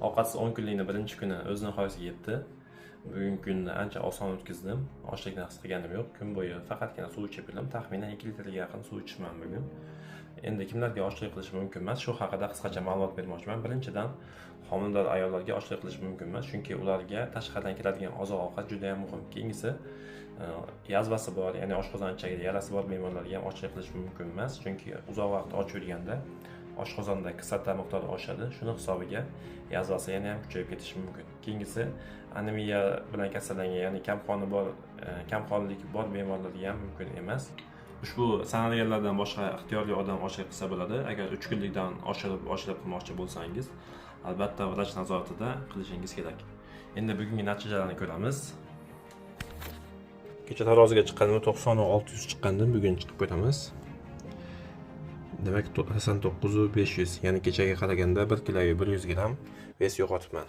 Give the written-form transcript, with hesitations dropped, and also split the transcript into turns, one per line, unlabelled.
Ovqatsiz 10 kunlikni birinchi kuni o'z nihoyasiga yetdi. Bugungi kunni ancha oson o'tkazdim. Ochlikni his qilganim yo'q. Kun bo'yi faqatgina suv ichib yurdim. Taxminan 2 litrga yaqin suv ichishman bugun. Endi kimlarga ochlik qilish mumkin emas, shu haqida qisqacha ma'lumot bermoqchiman. Birinchidan, homilador ayollarga ochlik qilish mumkin emas, chunki ularga tashqaridan keladigan oziq-ovqat juda ham muhim. Keyingisi, yazvasi bor, ya'ni oshqozon ichagida yarasi bor bemorlarga ham ochlik qilish mumkin emas, chunki uzoq vaqt och yurganda oshqozonda kislota miqdori oshadi, shuni hisobiga yazvasi yana ham kuchayib ketishi mumkin. Keyingisi, anemiya bilan kasallangan, ya'ni kam qoni bor, kam qonlik bor bemorlarga ham mumkin emas. Ushbu sanalganlardan boshqa ixtiyorli odam ochlik qilsa bo'ladi. Agar 3 kunlikdan oshirib ochlik qilmoqchi bo'lsangiz, albatta vrach nazoratida qilishingiz kerak. Endi bugungi natijalarni ko'ramiz. Kecha taroziga chiqqanimda 90 600 chiqqandim, bugun chiqib ko'ramiz. Demak, 99 500, ya'ni kechaga qaraganda 1 kilo 100 gramm вес yo'qotibman.